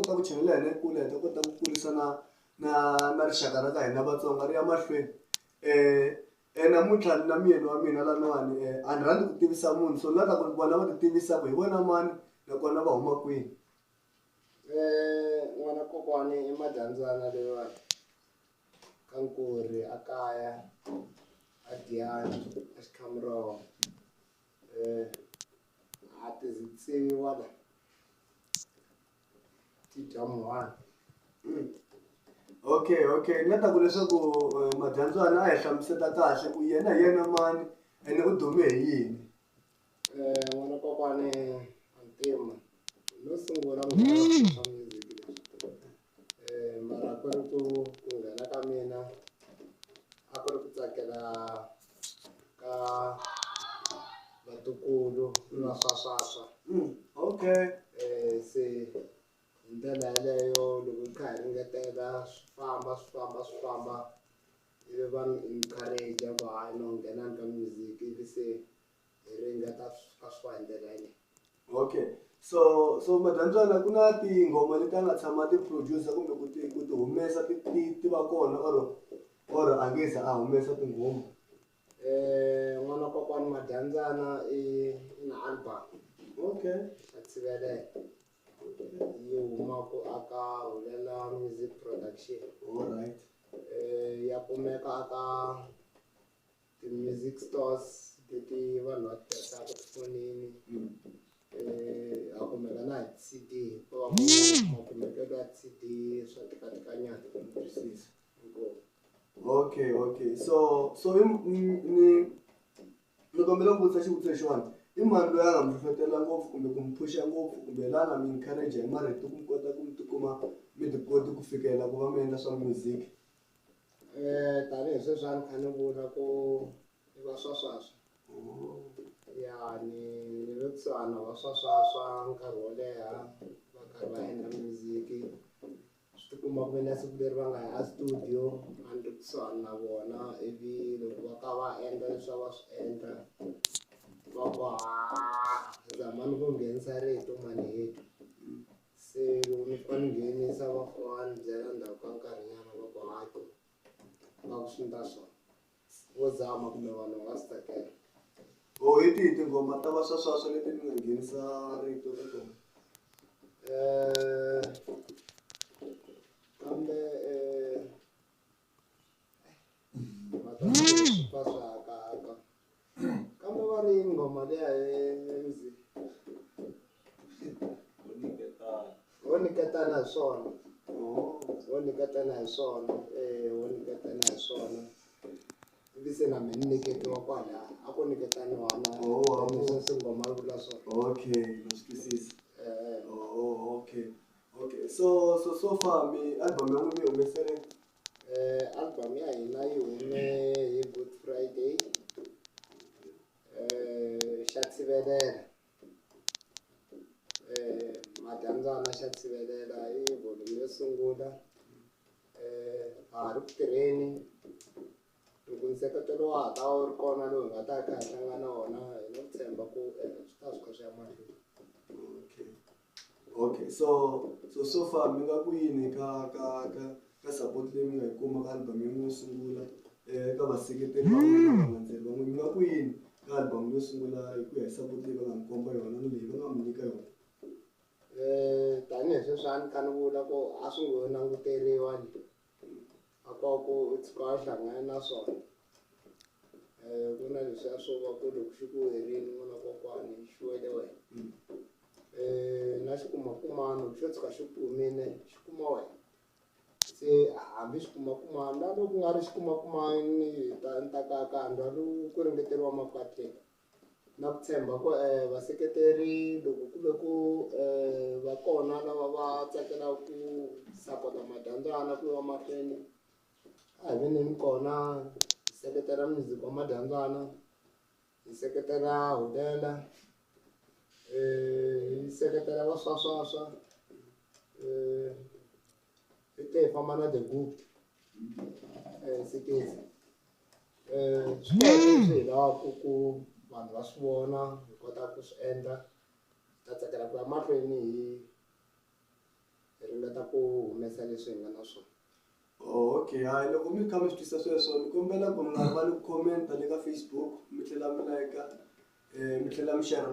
kota ku chanel ya hina yi kula hi ta kota ku kurisa na na na rixaka ra ka hina Vatsonga ri ya mahlweni. Namuntlha na muyeni wa mina laniwani a ni rhandzi ku tivisa munhu so ni lava ku vona va ti tivisa ku hi vona mani nakona va huma kwini. N'wana kokwani i madyandzana leyiwani ka Nkurhi a kaya a Giyani a Xikhamuroho a ti zi la ti dya muhwana. Okay okay ni nga ta ku leswaku madyandzana a hi hlamusela kahle ku yena hi yena mani ene u dume hi yini. N'wana kokwani Ntima no sungula ku nghena swa music leswi mara ku ri ku ku nghena ka mina a ku ri ku tsakela ka vatukulu va swaswaswa. Okay. Se hi ndlela yaleyo loko hi kha hi ringetela swi famba swi famba swi famba ivi va ni encourage ku hayi no nghenani ka music ivi se hi ringeta swi fika swi va hi ndlela yaleyo. Okay so so madyandzana ku na tinghoma leti a nga tshama ti producer kumbe ku ti ku ti humesa ti ti ti va kona or or a nge ze a humesa tinghoma. N'wana kokwani Madyandzana i i na album. Okay. Xa tshivelela yi humaka aka Hulela Music Production. Alright. Ya kumeka aka ti-music stores leti vanhu va ti tirhisaka tifonini. Ha kumeka na hi CD hikuva makumekelo ya CD swa tikatikanyana. Twisisa. Inkomu. Okay okay so so i ni ni kombela ku vutisa xivutiso lexiwani i mani loyi a nga mi hlohlotela ngopfu kumbe ku mi phusha ngopfu kumbe la nga mi encourage hi marito ku mi kota ku mi tikuma mi ti koti ku fikela ku va mi endla swa music. Tanihi sweswi a ni kha ni vula ku i va swaswaswa ya ni ni ve kusuhani va swaswaswa nkarhi wo leha va karhi va endla music swi tikuma ku ve na siku leri va nga ya a studio a ni ri kusuhani na vona ivi loko va ka va endla leswi a va swi endla va ku ha zamani ku nghenisa rito mani hedu se loko ni fika ni nghenisa va fika va ni byela ndzhaku ka nkarhinyana va ku hayi va ku swi ni ta swona vo zama kumbe vanhu va nga swi tsakela. Oh hi tihi tinghoma ta va swaswaswa leti mi nga nghenisa rito ka tona? Kambe va ta swi swa aka kambe va ri yini nghoma liya hi wo nyiketana hi swona wo nyiketana hi swona wo nyiketana hi swona ivi se na mina ni nyiketiwa kwalaya a ku nyiketaniwa Oh, na sweswi nghoma yi vula swona. Okay na swi twisisa. Oh okay okay so so so far mi album ya n'wina mi yi humesele Album ya hina yi hume hi Good Friday xa tshivelela Madyandzana xa tshivelela i volume yo sungula ha ha ri ku tirheni loko nseketelo wa ha ta wu ri kona lowu hi nga ta kha hi hlangana na wona hi na ku tshemba ku swi ta swi kha swi ya mahlweni. Okay okay so so so far mi nga ku yini ka ka ka ka support leyi mi nga yi kuma ka album ya n'wina yo sungula eka vaseketeri va n'wina na valandzeri va n'wina mi nga ku yini ka album yo sungula hi ku ya hi support leyi va nga mi komba yona na leyi va nga mi nyika yona. Tanihi sweswi a ni kha ni vula ku a swi ngo languteriwa ni a ko ku u tshuka u hlangana na swona ku na leswiya swo va ku loko xi ku werile n'wana kokwani xi wele wena na xikumakumani loko xo tshuka xi kumile xi kuma wena se hambi xikumakumani na loko ku nga ri xikumakumani ta ni ta ka kandza lowu ku ringeteriwa makatleni na ku tshemba ku vaseketeri loko ku ve ku va kona lava va tsakelaka ku sapota Madyandzana ku ya mahlweni a hi veneni kona hi seketela music wa Madyandzana hi seketela Hulela hi seketela va swaswaswa hi tlhe hi famba na The Good Sekezi swi tele leswi hi lavaka ku vanhu va swi vona hi kota ku swi endla hi ta tsakela ku ya mahlweni hi Hi ringeta ku humesa leswi hi nga na swona. Oh, okay hayi loko mi kha mi swi twisa sweswo ni kombela ku mi nga rivali ku comment le ka Facebook mi tlhela mi like mi tlhela mi share.